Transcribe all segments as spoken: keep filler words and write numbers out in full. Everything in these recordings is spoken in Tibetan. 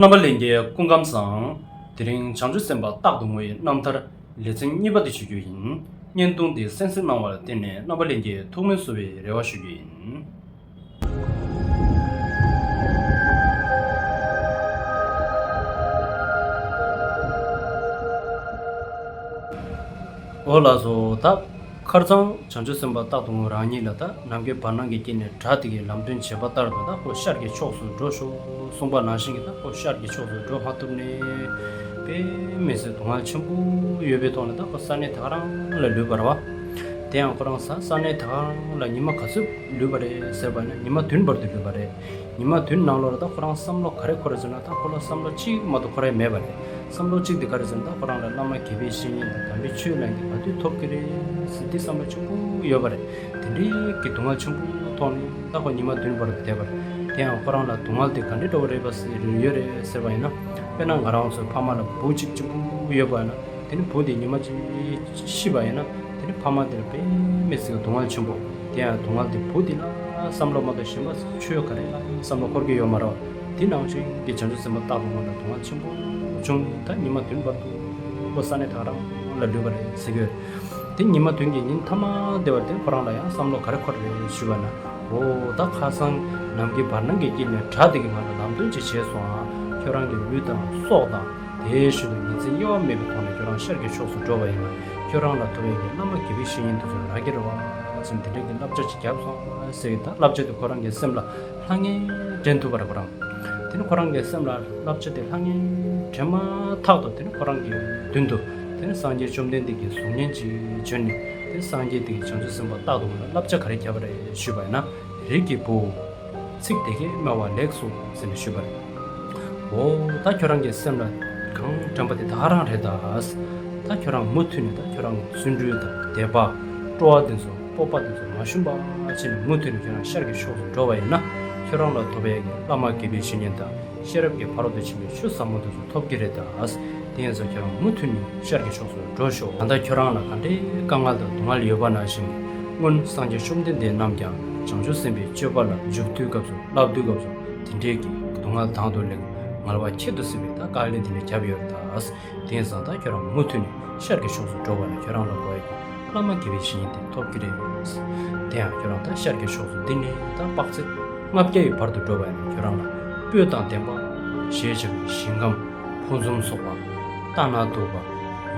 རྣམ་པ་ལྷན་རྒྱས་སྐུ་ཁམས་བཟང་། དེ་རིང་བྱང་ཆུབ་སེམས་དཔའ་རྟག་ཏུ་ངུ་ཡི་རྣམ་ཐར་ལེ་ཚན་གཉིས་པ་དེ་ཞུ་རྒྱུ་ཡིན། བརྙན་ཐུང་འདི་གསན་གཟིགས་གནང་བར་བརྟེན་ནས་རྣམ་པ་ལྷན་རྒྱས་ཐུགས་སྨོན་གསོ་བའི་རེ་བ་ཞུ་རྒྱུ་ཡིན། འོ་ལགས་སོ། ད་ཁར་ཚང་བྱང་ཆུབ་སེམས་དཔའ་རྟག་ཏུ་ངུ་རང་ཉིད་ལ་ད་ནམ་མཁའི་བར་སྣང་གི་དཀྱིལ་ནས་དགྲ་དེ་གིས་ལམ་སྟོན་བྱས་པ་ལྟར་དུ་ད་ཁོ་ཤར་གྱི་ཕྱོགས་སུ་འགྲོ་ཤོག་གསུངས་པ་ནང་བཞིན་གྱི་ད་ཁོ་ཤར་གྱི་ཕྱོགས་སུ་འགྲོ་མ་ཐུབ་ནས་དཔེ་མི་སྲིད་སྡུག་བསྔལ་ཆེན་པོ་ཡོད་པའི་ཐོག་ནས་ད་ཁོ་ས་གནས་ད་ག་རང་ལ་ལུས་པ་རེད་བ། དེ་ཡང་ཁོ་རང་ས་ས་གནས་ད་ག་རང་ལ་ཉི་མ་ག་ཚོད་ལུས་པ་རེད་ཟེར་བ་ན་ཉི་མ་བདུན་བར་དུ་ལུས་པ་རེད། ཉི་མ་བདུན་ནང་ལོགས་ལ་ད་ཁོ་རང་བསམ་བློ་ག་རེ་འཁོར་རེད་ཟེར་ན་ད་ཁོ་ལ་བསམ་བློ་གཅིག་མ་གཏོགས་འཁོར་ཡ་མེད་པ་རེད། བསམ་བློ་གཅིག་དེ་ག་རེ་ཟེར་ན་ད་ཁོ་རང་ལ་བླ་མ་དགེ་བའི་བཤེས་གཉེན་དང་དམ་པའི་ཆོས་ལ་ཡང་ག་དུས་ཐོབ་ཀྱི་རེད་ཟེར་དེ་བསམ་བློ་ཆེན་པོ་ཡོད་པ་རེད། དེ་འདྲའི་གི་སྡུག་བསྔལ་ཆེན་པོ་ཐོག་ནས་ད་ཁོ་ཉི་མ་བདུན་བར་དུ་བསྡད་པ་རེད། དེ་ཡང་ཁོ་རང་ལ་སྡུག་བསྔལ་དེ་ག་འདྲའི་འདྲ་བོ་རེད་པ་ཟེར་ཡོད་རེད་ཟེར་བ་ཡིན་ན། དཔེར་ན་ང་རང་ཚོའི་ཕ་མ་ལ་བུ་གཅིག་གཅིག་པུ་ཡོད་པ་ཡིན་ན། དེ་ནི་བུ་དེ་ཉི་མ་གཅིག་ཤི་བ་ཡིན་ན་དེ་ནི་ཕ་མ་དེར་དཔེ་མི་སྲིད་སྡུག་བསྔལ་ཆེན་པོ། དེ་ཡང་སྡུག་བསྔལ་དེ་བུ་དེ་ལ་བསམ་བློ་མ་གཏོགས་གཞན་པ་ཆོས་ག་རེ་ལ་བསམ་བློ་འཁོར་གྱི་ཡོད་མ་རེད། དེ་ནང་བཞིན་གྱི་བྱང་ཆུབ་སེམས་དཔའ་རྟག་ཏུ་ངུ་ལ་སྡུག་བསྔལ་ཆེན་པོ་བྱུང་ནས་ད་ཉི་མ་བདུན་བར་དུ་ཁོ་ས་གནས་ད་ག་རང་ལ་ལུས་པ་རེད་ཟེར་གྱི་ཡོད། དེ་ཉི་མ་བདུན་གྱི་ཉིན་མཐའ་མ་བསྡད་པ་དེ་ཁོ་རང་ལ་ཡང་བསམ་བློ་ག་རེ་འཁོར་རེད་ཞུས་པ་ན། འོ་ད་ཁ་སང་ནམ་མཁའི་བར་སྣང་གི་དཀྱིལ་ནས་དགྲ་དེ་གིས་ང་ལ་ལམ་སྟོན་ཅིག་བྱས་སོང་ཨ། ཁྱོད་རང་གི་ལུས་དང་སྲོག་དང་། དེའི་ཤུལ་དུ་ཉིན་མཚན་དབྱེ་བ་མེད་པའི་ཐོག་ནས་ཁྱོད་རང་ཤར་གྱི་ཕྱོགས་སུ་འགྲོ་བ་ཡིན་ན། ཁྱོད་རང་ལ་ཐོབ་ཡས་ཀྱི་བླ་མ་དགེ་བའི་བཤེས་གཉེན་དེ་ཚོ་རག་གི་རེད་བ་ཟེར་དེ་འདྲ་གི་བསླབ་བྱ་ཅིག་བརྒྱབ་སོང་ཟེར་གི་ད་བསླབ་བྱ་དེ་ཁོ་རང་གི་སེམས་ལ་ལྷང་ངེར་དྲན་ཐུབ་པ་རེད་ཁོ་རང་། དེ་ནི་ཁོ་རང་གི་སེམས་ལ་བསླབ་བྱ་དེ་ལྷང་ངེར་དྲན་མ་ཐག་ཏུ་དེ་ནི་ཁོ་རང་གི་མདུན་དུ་དེ་ནི་སངས་རྒྱས་བཅོམ་ལྡན་འདས་ཀྱི་གཟུགས་བརྙན་ཅིག་བྱོན་ནས་དེ་སངས་རྒྱས་དེ་གིས་བྱང་ཆུབ་སེམས་དཔའ་རྟག་ཏུ་ངུ་ལ་བསླབ་བྱ་ག་རེ་བརྒྱབ་པ་རེད་ཞུས་པ་ཡིན་ན། རིགས་ཀྱི་བུ། ཚིག་དེ་སྐད་སྨྲ་བ་ལེགས་སོ་ཟེར་ནས་ཞུས་པ་རེད། འོ་ད་ཁྱོད་རང་གི་སེམས་ལ་གང་དྲན་པ་དེ་ད་ག་རང་རེད་ད། ད་ཁྱོད་རང་མུ་མཐུད་ནས་ད་ཁྱོད་རང་གི་བརྩོན་འགྲུས་དང་དད་པ། སྤྲོ་བ་དེ་ཚོ་སྤོབས་པ་དེ་ཚོ་མ་ཞུམ་པ་བྱས་ནས་མུ་མཐུད་ནས་ཁྱོད་རང་ཤར་གྱི་ཕྱོགས་སུ་འགྲོ་བ་ཡིན་ན། ཁྱོད་རང་ལ་ཐོབ་ཡས་ཀྱི་བླ་མ་དགེ་བའི་བཤེས་གཉེན་དང་ཤེས་རབ་ཀྱི་ཕ་རོལ་ཏུ་ཕྱིན་པའི་ཆོས་ཟབ་མོ་དེ་ཚོ་ཐོབ་ཀྱི་རེད་ད། དེ་ཡིན་ཙང་ཁྱོད་རང་མུ་མཐུད་ནས་ཤར་གྱི་ཕྱོགས་སུ་འགྲོ་ཤོག་ད་ལྟ་ཁྱོད་རང་ལ་ག་འདྲའི་དཀའ་ངལ་དང་སྡུག་བསྔལ་ཡོད་པ་ནང་བཞིན། སྔོན་སངས་རྒྱས་བཅོམ་ལྡན་འདས་རྣམས་ཀྱང་བྱང་ཆུབ་སེམས་དཔའི་སྤྱོད་པ་ལ་འཇུག་དུས་སྐབས་སུ་བསླབ་དུས་སྐབས་སུ་དེ་འདྲའི་གི་སྡུག་བསྔལ་དང་དུ་ལེན། ངལ་བ་ཁྱད་དུ་གསོད་པའི་ད་དཀའ་ལས་དེ་འདྲ་བརྒྱབ་ཡོད་རེད་ད། དེ་ཡིན་ཙང་ད་ཁྱོད་རང་མུ་མཐུད་ནས་ཤར་གྱི་ཕྱོགས་སུ་འགྲོ་བ་ན་ཁྱོད་རང་ལ་དགོས་ཡག་གི་བླ་མ་དགེ་བའི་བཤེས་གཉེན་དེ་ཐོབ་ཀྱི་རེད། དེ་ཡང་ཁྱོད་རང་ད་ཤར་གྱི་ཕྱོགས་སུ་འདི་ནས་ད་དཔག་ཚད་ལྔ་བརྒྱ་ཡི་བར་དུ་འགྲོ་བ་ཡིན་ན་ཁྱོད་རང་ལ་སྤོས་དང་ལྡན་པ་ཞེས་བྱ་བའི་ཞིང་ཁམས་ཕུན་སུམ་ཚོགས་པ། ལྟ་ན་སྡུག་པ།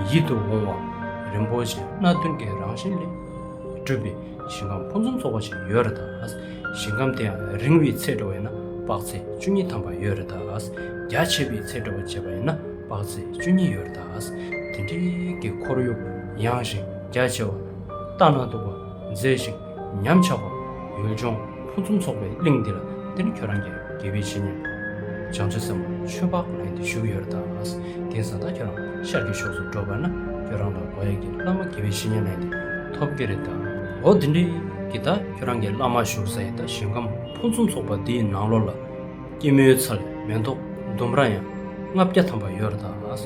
ཡིད་དུ་འོང་བ། རིན་པོ་ཆེ་སྣ་བདུན་གྱི་རང་བཞིན་ལས་གྲུབ་པའི་ཞིང་ཁམས་ཕུན་སུམ་ཚོགས་པ་ཞིག་ཡོད་རེད་ད། ཞིང་ཁམས་དེ་ཡང་རིང་བའི་ཚད་འགྲོ་བས་ན་དཔག་ཚད་བཅུ་གཉིས་ཐམ་པ་ཡོད་རེད་ད། རྒྱ་ཆེ་བའི་ཚད་འགྲོ་བ་བྱས་པ་ཡིན་ན་དཔག་ཚད་བཅུ་གཉིས་ཡོད་རེད་ད། དེ་འདྲའི་གི་ཁོར་ཡུག་ཡངས་ཤིང་རྒྱ་ཆེ་བ། ལྟ་ན་སྡུག་པ། མཛེས་ཤིང་ཉམས་ཆག་པ། ཡུལ་ལྗོངས་ཕུན་སུམ་ཚོགས་པའི་གླིང་འདི་ལ་དེ་ནི་ཁྱོད་རང་གི་དགེ་བའི་བཤེས་གཉེན་བྱང་ཆུབ་སེམས་དཔའ་ཆོས་འཕགས་ལ་ཡིན་ཏེ་བཞུགས་ཡོད་རེད་ད། དེ་ཙང་ད་ཁྱོད་རང་ཤར་གྱི་ཕྱོགས་སུ་འགྲོ་བ་ན་ཁྱོད་རང་ལ་དགོས་ཡག་གི་བླ་མ་དགེ་བའི་བཤེས་གཉེན་ལ་ཡིན་ཏེ་ཐོབ་ཀྱི་རེད་ད། འོ་དེ་འདྲའི་གི་ད་ཁྱོད་རང་གི་བླ་མ་བཞུགས་ས་ཡི་ད་ཞིང་ཁམས་ཕུན་སུམ་ཚོགས་པ་འདིའི་ནང་ལོགས་ལ་སྐྱེད་མོས་ཚལ་མེ་ཏོག་ལྡུམ་ར་ཡང་ལྔ་བརྒྱ་ཐམ་པ་ཡོད་རེད་ད།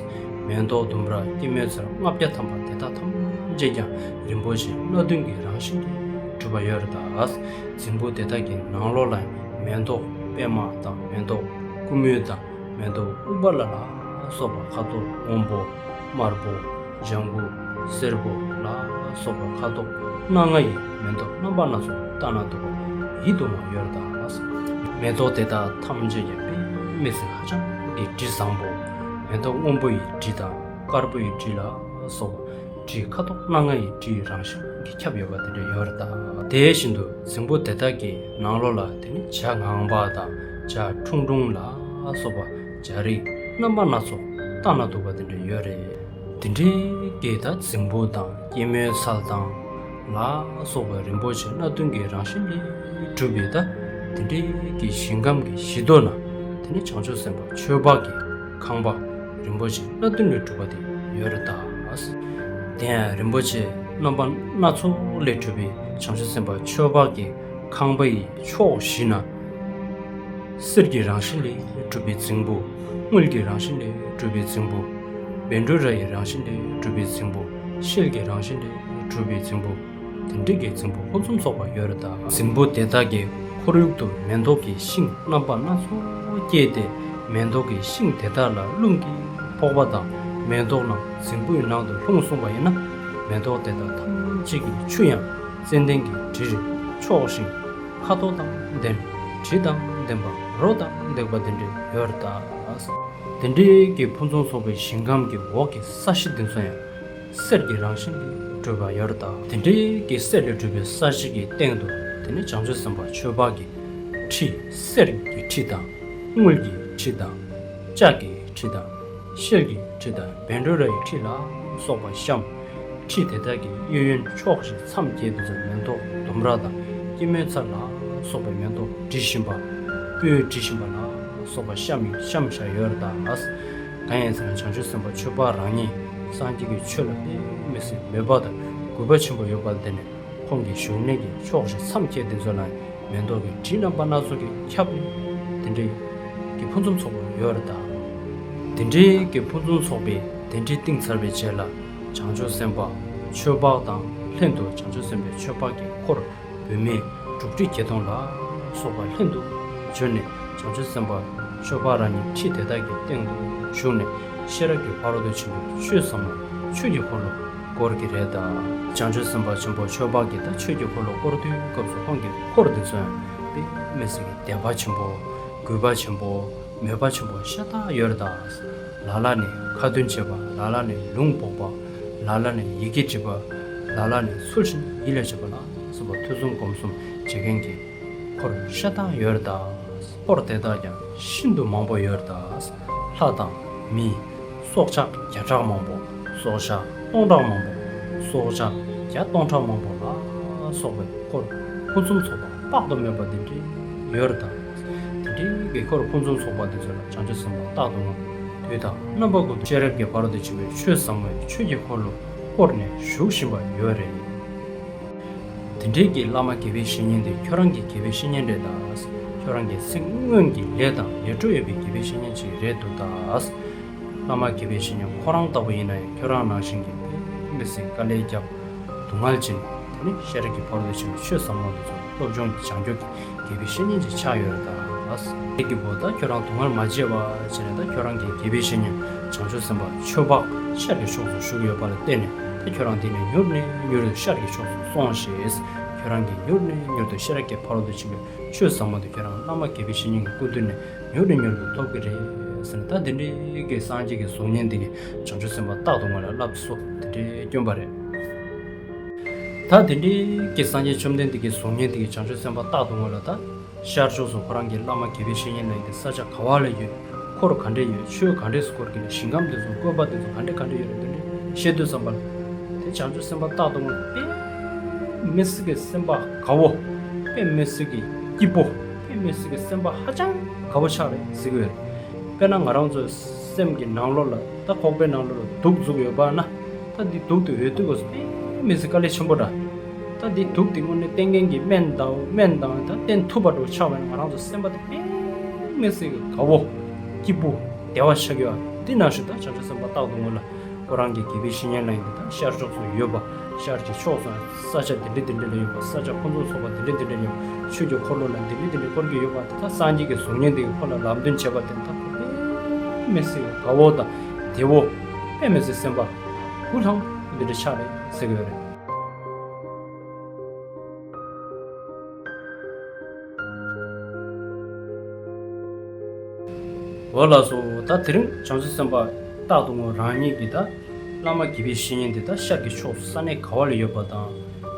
མེ་ཏོག་ལྡུམ་ར་སྐྱེད་མོས་ཚལ་ལྔ་བརྒྱ་ཐམ་པ་དེ་དག་ཐམས་ཅད་ཀྱང་རིན་པོ་ཆེ་སྣ་བདུན་གྱི་རང་བཞིན་གྱིས་གྲུབ་པ་ཡོད་རེད་ད། རྫིང་བུ་དེ་དག་གི་ནང་ལོགས་ལ་མེ་ཏོག་པད་མ་དང་མེ་ཏོག་ཀུ་མུད་དང་མེ་ཏོག་ཨུཏྤ་ལ་ལ་སོགས་པ་ཁ་དོག་སྔོན་པོ། དམར་པོ། ལྗང་གུ། སེར་པོ་ལ་སོགས་པ་ཁ་དོག་སྣ་ལྔ་ཡི་མེ་ཏོག་རྣམ་པ་སྣ་ཚོགས་ལྟ་ན་སྡུག་པ་ཡིད་དུ་འོང་བ་ཡོད་རེད་ད། མེ་ཏོག་དེ་དག་ཐམས་ཅད་ཀྱང་དཔེ་མི་སྲིད་ཧ་ཅང་གི་དྲི་བཟང་པོ། མེ་ཏོག་སྔོན་པོ་ཡི་དྲི་དང་དཀར་པོ་ཡི་དྲི་ལ་སོགས་པ་དྲི་ཁ་དོག་སྣ་ལྔ་ཡི་དྲི་རང་བཞིན་གྱིས་ཁྱབ་ཡོད་པ་དེ་འདྲ་ཡོད་རེད་ད། དེ་བཞིན་དུ་རྫིང་བུ་དེ་དག་གི་ནང་ལོགས་ལ་དེ་ནི་བྱ་ངང་པ་དང་བྱ་ཁྲུང་ཁྲུང་ལ་སོགས་པ་བྱ་རིགས་རྣམ་པ་སྣ་ཚོགས་ལྟ་ན་སྡུག་པ་དེ་འདྲ་ཡོད་རེད། དེ་འདྲའི་གི་ད་རྫིང་བུ་དང་སྐྱེད་མོས་ཚལ་དང་ལ་སོགས་པ་རིན་པོ་ཆེ་སྣ་བདུན་གྱི་རང་བཞིན་ལས་གྲུབ་པའི་ད་དེ་འདྲའི་གི་ཞིང་ཁམས་ཀྱི་བཞི་མདོ་ན་དེ་ནི་བྱང་ཆུབ་སེམས་དཔའ་ཆོས་འཕགས་ཀྱི་ཁང་པ་རིན་པོ་ཆེ་སྣ་བདུན་ལས་གྲུབ་པ་དེ་ཡོད་རེད་ད། དེ་ཡང་རིན་པོ་ཆེ་རྣམ་པ་སྣ་ཚོགས་ལས་གྲུབ་པའི་བྱང་ཆུབ་སེམས་དཔའ་ཆོས་འཕགས་ཀྱི་ཁང་པ་ཡི་ཕྱོགས་བཞི་ན། གསེར་གྱི་རང་བཞིན་ལས་གྲུབ་པའི་རྫིང་བུ། དངུལ་གྱི་རང་བཞིན་ལས་གྲུབ་པའི་རྫིང་བུ། བཻ་ཌཱུརྱ་ཡི་རང་བཞིན་ལས་གྲུབ་པའི་རྫིང་བུ། ཤེལ་གྱི་རང་བཞིན་ལས་གྲུབ་པའི་རྫིང་བུ། དེ་འདྲའི་གི་རྫིང་བུ་ཕུན་སུམ་ཚོགས་པ་ཡོད་རེད་ད། རྫིང་བུ་དེ་དག་གི་ཁོར་ཡུག་ཏུ་མེ་ཏོག་གི་ཤིང་རྣམ་པ་སྣ་ཚོགས་སྐྱེས་ཏེ། མེ་ཏོག་གི་ཤིང་དེ་དག་ལ་རླུང་གི་ཕོག་པ་དང་མེ་ཏོག་རྣམས་རྫིང་བུའི་ནང་དུ་ལྷུང་སོང་བ་ཡིན་ན། མེ་ཏོག་དེ་དག་ཐམས་ཅད་ཀྱི་ཆུ་ཡང་ཙན་དན་གྱི་དྲིར་ཕྱོགས་ཤིང་ཁ་དོག་དང་ལྡན། དྲི་དང་ལྡན་པ་རོ་དང་འདེགས་པ་དེ་འདྲ་ཡོད་རེད་ད། དེ་འདྲའི་གི་ཕུན་སུམ་ཚོགས་པའི་ཞིང་ཁམས་ཀྱི་འོག་གི་ས་གཞི་འདི་ཚོ་ཡང་གསེར་གྱི་རང་བཞིན་གྱིས་གྲུབ་པ་ཡོད་རེད་ད། དེ་འདྲའི་གི་གསེར་ལས་གྲུབ་པའི་ས་གཞི་གི་སྟེང་དུ་དེ་ནི་བྱང་ཆུབ་སེམས་དཔའ་ཆོས་འཕགས་ཀྱི་ཁྲི། གསེར་གྱི་ཁྲི་དང་། དངུལ་གྱི་ཁྲི་དང་། ལྕགས་ཀྱི་ཁྲི་དང་། ཤེལ་གྱི་ཁྲི་དང་། བཻ་ཌཱུརྱ་ཡི་ཁྲི་ལ་སོགས་པ་བཤམས། ཁྲི་དེ་དག་གི་གཡས་གཡོན་ཕྱོགས་བཞི་མཚམས་བརྒྱད་དུ་མཚམས་མེ་ཏོག་ལྡུམ་ར་དང་སྐྱེད་མོས་ཚལ་ལ་སོགས་པའི་མེ་ཏོག་དྲི་ཞིམ་པ། སྤོས་དྲི་ཞིམ་པ་ལ་སོགས་པ་བཤམས་ཡིན། བཤམས་བཞག་ཡོད་རེད་ད། གང་ཡིན་ཟེར་ན་བྱང་ཆུབ་སེམས་དཔའ་ཆོས་འཕགས་རང་ཉིད་སངས་རྒྱས་ཀྱི་ཆོས་ལ་དཔེ་མི་སྲིད་མོས་པ་དང་གུས་པ་ཆེན་པོ་ཡོད་པ་ལ་བརྟེན་ནས། ཁོང་གི་བཞུགས་གནས་ཀྱི་ཕྱོགས་བཞི་མཚམས་བརྒྱད་དེ་ཚོ་ལ་མེ་ཏོག་གི་དྲི་རྣམ་པ་སྣ་ཚོགས་ཀྱིས་ཁྱབ་ནས། དེ་འདྲའི་གི་ཕུན་སུམ་ཚོགས་པ་ཡོད་རེད་ད། དེ་འདྲའི་གི་ཕུན་སུམ་ཚོགས་པའི་གདན་ཁྲི་བཏིང་ཚར་བའི་རྗེས་ལ། བྱང་ཆུབ་སེམས་དཔའ་ཆོས་འཕགས་དང་ལྷན་དུ་བྱང་ཆུབ་སེམས་དཔའི་ཆོས་འཕགས་ཀྱི་འཁོར་བུད་མེད་དྲུག་ཁྲི་བརྒྱད་སྟོང་ལ་སོགས་པ་ལྷན་དུ་བྱོན་ནས། བྱང་ཆུབ་སེམས་དཔའ་ཆོས་འཕགས་རང་ཉིད་ཁྲི་དེ་དག་གི་སྟེང་དུ་བཞུགས་ནས། ཤེས་རབ་ཀྱི་ཕ་རོལ་ཏུ་ཕྱིན་པའི་ཆོས་ཟབ་མོ་ཆོས་ཀྱི་འཁོར་ལོ་བསྐོར་གྱི་རེད་ད། བྱང་ཆུབ་སེམས་དཔའ་ཆེན་པོ་ཆོས་འཕགས་ཀྱིས་ད་ཆོས་ཀྱི་འཁོར་ལོ་བསྐོར་དུས་སྐབས་སུ་ཁོང་གི་འཁོར་འདི་ཚོ་ཡང་དཔེ་མི་སྲིད་ཀྱི་དད་པ་ཆེན་པོ། གུས་པ་ཆེན་པོ། མོས་པ་ཆེན་པོ་ཤ་སྟག་ཡོད་རེད་ད། ལ་ལ་ནས་ཁ་འདོན་བྱེད་པ། ལ་ལ་ནས་ལུང་འབོགས་པ། ལ་ལ་ནས་ཡི་གེ་འབྲི་བ། ལ་ལ་ནས་ཚུལ་བཞིན་ཡིད་ལ་བྱེད་པ་ལ་སོགས་པ་ཐོས་བསམ་སྒོམ་གསུམ་བྱེད་མཁན་གྱི་འཁོར་ཤ་སྟག་ཡོད་རེད་ད། འཁོར་དེ་དག་ཀྱང་ཤིན་ཏུ་མང་པོ་ཡོད་རེད་ད། ལྷ་དང་མི། སྲོག་ཆགས་བརྒྱ་ཕྲག་མང་པོ། སྲོག་ཆགས་སྟོང་ཕྲག་མང་པོ། སྲོག་ཆགས་བརྒྱ་སྟོང་ཕྲག་མང་པོ་ལ་སོགས་པའི་འཁོར་ཕུན་སུམ་ཚོགས་པ་དཔག་ཏུ་མེད་པ་དེ་འདྲ་ཡོད་རེད་ད། དེ་འདྲའི་གི་འཁོར་ཕུན་སུམ་ཚོགས་པ་དེ་ཚོ་ལ་བྱང་ཆུབ་སེམས་དཔའ་རྟག་ཏུ་ངུ། དུས་དང་རྣམ་པ་ཀུན་ཏུ་ཤེས་རབ་ཀྱི་ཕ་རོལ་ཏུ་ཕྱིན་པའི་ཆོས་ཟབ་མོའི་ཆོས་ཀྱི་འཁོར་ལོ་བསྐོར་ནས་བཞུགས་བཞིན་པ་ཡོད་རེད། དེ་འདྲའི་གི་བླ་མ་དགེ་བའི་བཤེས་གཉེན་དེ་ཁྱོད་རང་གི་དགེ་བའི་བཤེས་གཉེན་རེད་ད། ཁྱོད་རང་གི་ཚེ་སྔོན་གྱི་ལས་དང་ལས་འཕྲོ་ཡོད་པའི་དགེ་བའི་བཤེས་གཉེན་ཅིག་རེད་འདུག་ད། བླ་མ་དགེ་བའི་བཤེས་གཉེན་ཁོ་རང་ལྟ་བུ་ཡིན་ན་ཡང་ཁྱོད་རང་ནང་བཞིན་གྱི་དཔེ་མི་སྲིད་དཀའ་ལས་བརྒྱབ། སྡུག་བསྔལ་ཅན། དེ་ནི་ཤེས་རབ་ཀྱི་ཕ་རོལ་ཏུ་ཕྱིན་པའི་ཆོས་ཟབ་མོ་འདི་ཚོ་སློབ་སྦྱོང་གི་བྱང་ཆུབ་ཀྱི་དགེ་བའི་བཤེས་གཉེན་ཅིག་ཆགས་ཡོད་རེད་ད། དེ་གི་བུ་ད་ཁྱོད་རང་སྡུག་བསྔལ་མ་བྱས་པ་བྱས་ནས། ད་ཁྱོད་རང་གི་དགེ་བའི་བཤེས་གཉེན་བྱང་ཆུབ་སེམས་དཔའ་ཆོས་འཕགས་ཤར་གྱི་ཕྱོགས་སུ་བཞུགས་ཡོད་པ་ལ་བརྟེན་ནས། ད་ཁྱོད་རང་འདི་ནས་མྱུར་ནས་མྱུར་དུ་ཤར་གྱི་ཕྱོགས་སུ་སོང་ཞེས། ཁྱོད་རང་གིས་མྱུར་ནས་མྱུར་དུ་ཤེས་རབ་ཀྱི་ཕ་རོལ་ཏུ་ཕྱིན་པའི་ཆོས་ཟབ་མོ་འདི་ཁྱོད་རང་བླ་མ་དགེ་བའི་བཤེས་གཉེན་གྱི་སྐུ་མདུན་ནས་མྱུར་ནས་མྱུར་དུ་ཐོབ་ཀྱི་རེད་ཟེར་ནས། ད་དེ་འདྲའི་གི་སངས་རྒྱས་ཀྱི་གཟུགས་བརྙན་འདི་གི་བྱང་ཆུབ་སེམས་དཔའ་རྟག་ཏུ་ངུ་ལ་བསླབ་སྲོལ་དེ་འདྲའི་བསྐྱོན་པ་རེད། ད་དེ་འདྲའི་གི་སངས་རྒྱས་བཅོམ་ལྡན་འདས་ཀྱི་གཟུགས་བརྙན་དེ་གི་བྱང་ཆུབ་སེམས་དཔའ་རྟག་ཏུ་ངུ་ལ་ད་ཤར་ཕྱོགས་སུ་ཁོ་རང་གི་བླ་མ་དགེ་བའི་བཤེས་གཉེན་ལ་ཡིན་ཏེ་ས་ཆ་ག་བ་ལ་ཡོད། འཁོར་ག་འདྲས་ཡོད། ཆོས་ག་འདྲས་སུ་འཁོར་གྱི་རེད། ཞིང་ཁམས་དེ་ཚོ་བཀོད་པ་དེ་ཚོ་ག་འདྲས་ག་འདྲས་ཡོད་རེད། དེ་འདྲས་བཤད་དུས་ཙམ་པ་ལ་དེ་བྱང་ཆུབ་སེམས་དཔའ་རྟག་ཏུ་ངུ་དཔེ་མི་སྲིད་ཀྱི་སེམས་པ་དགའ་བོ། དཔེ་མི་སྲིད་ཀྱི་སྐྱིད་པོ། དཔེ་མི་སྲིད་ཀྱི་སེམས་པ་ཧ་ཅང་དགའ་བོ་ཆགས་རེད་ཟེར་གྱི་ཡོད་རེད། དཔེར་ན་ང་རང་ཚོའི་སེམས་ཀྱི་ནང་ལོགས་ལ་ད་ཁོག་པའི་ནང་ལོགས་ལ་དུག་འཛུགས་ཡོད་པ་ན། ད་འདི་དུག་དེ་འོད་དུ་གོ་སོ་དཔེ་མི་སྲིད་དཀའ་ལས་ཆེན་པོ་འདྲ། ད་འདི་དུག་དེ་དངོས་གནས་བསྟེན་མཁན་གྱི་སྨན་དང་སྨན་དང་ད་བསྟེན་ཐུབ་པ་འདྲ་བོ་ཆགས་པ་ན། ང་རང་ཚོ་སེམས་པ་དེ་དཔེ་མི་སྲིད་ཀྱི་དགའ་བོ། སྐྱིད་པོ། བདེ་བ་ཆགས་ཀྱི་ཡོད། འདི་ནང་བཞིན་ད་བྱང་ཆུབ་སེམས་དཔའ་རྟག་ཏུ་ངུ་ལ། ཁོ་རང་གི་དགེ་བའི་བཤེས་གཉེན་ལ་ཡིན་ཏེ་ད་ཤར་ཕྱོགས་སུ་ཡོད་པ། ཤར་གྱི་ཕྱོགས་སུ་ས་ཆ་འདི་འདྲ་འདི་འདྲ་ལ་ཡོད་པ། ས་ཆ་ཕུན་སུམ་ཚོགས་པ་འདི་འདྲ་འདི་འདྲ་ལ་ཡོད། ཆོས་ཀྱི་འཁོར་ལོ་ལ་འདི་འདྲ་འདི་འདྲ་བསྐོར་གྱི་ཡོད་པ། ད་སངས་རྒྱས་ཀྱི་གཟུགས་བརྙན་འདི་གིས་ཁོ་ལ་ལམ་སྟོན་བྱས་པ་དེ་ད་ཁོ་དཔེ་མི་སྲིད་དགའ་བོ་དང་བདེ་བོ། དཔེ་མི་སྲིད་སེམས་པ་འགུལ་ལྷང་འདི་འདྲ་ཆགས་རེད་ཟེར་གྱི་ཡོད་རེད། འོ་ལགས་སོ། ད་དེ་རིང་བྱང་ཆུབ་སེམས་དཔའ་རྟག་ཏུ་ངུ་རང་ཉིད་ཀྱིས་ད་བླ་མ་དགེ་བའི་བཤེས་གཉེན་དེ་ད་ཤར་གྱི་ཕྱོགས་སུ་ས་གནས་ག་བ་ལ་ཡོད་པ་དང་།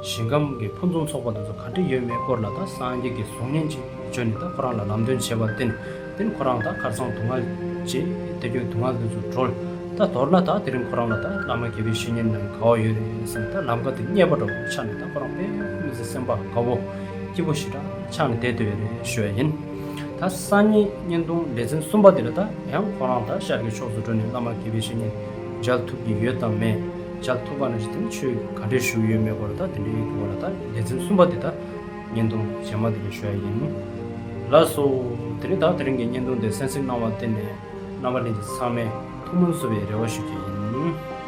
ཞིང་ཁམས་ཀྱི་ཕུན་སུམ་ཚོགས་པ་དེ་ཚོ་ག་འདྲ་ཡོད་མེད་སྐོར་ལ་ད་སངས་རྒྱས་ཀྱི་གཟུགས་བརྙན་ཅིག་བྱོན་ནས་ད་ཁོ་རང་ལ་ལམ་སྟོན་བྱས་པར་བརྟེན། དེ་ནས་ཁོ་རང་ད་ཁར་སང་སྡུག་བསྔལ་བྱས། དེ་སྐྱོན་སྡུག་བསྔལ་དེ་ཚོ་གྲོལ། ད་མདོར་ན་ད་དེ་རིང་ཁོ་རང་ལ་ད་བླ་མ་དགེ་བའི་བཤེས་གཉེན་ནང་ག་བ་ཡོད་རེད་ཟེར་ནས་ད་ལམ་ཁ་དེ་རྙེད་པ་འདྲ་བོ་ཆགས་ནས། ད་ཁོ་རང་དཔེ་མི་སྲིད་སེམས་པ་དགའ་བོ་སྐྱིད་པོ་ཞེ་དྲག་ཆགས་ནས་བསྡད་བསྡད་ཡོད་རེད་ཞུ་ཡ་ཡིན། ད་སང་ཉིན་བརྙན་ཐུང་ལེ་ཚན་གསུམ་པ་དེ་ལ་ད་ཡང་ཁོ་རང་ད་ཤར་གྱི་ཕྱོགས་སུ་འགྲོ་ནས་བླ་མ་དགེ་བའི་བཤེས་གཉེན་མཇལ་ཐུབ་ཀྱི་ཡོད་དམ་མེད། མཇལ་ཐུབ་པ་ནང་བཞིན་དེ་ནི་ཆོས་ག་འདྲས་ཞུ་གི་ཡོད་མེད་སྐོར་ལ་ད་དེ་འདྲའི་སྐོར་ལ་ད་ལེ་ཚན་གསུམ་པ་དེ་ད་བརྙན་ཐུང་རྗེས་མ་དེ་ལ་ཞུ་ཡ་ཡིན། ལགས་སོ། དེ་ནི་ད་དེ་རིང་གི་བརྙན་ཐུང་དེ་གསན་གཟིགས་གནང་བར་བརྟེན་ནས་རྣམ་པ་ལྷན་རྒྱས་ཚང་མས་ཐུགས་སྨོན་གསོ་བའི་རེ་བ་ཞུ་རྒྱུ་ཡིན།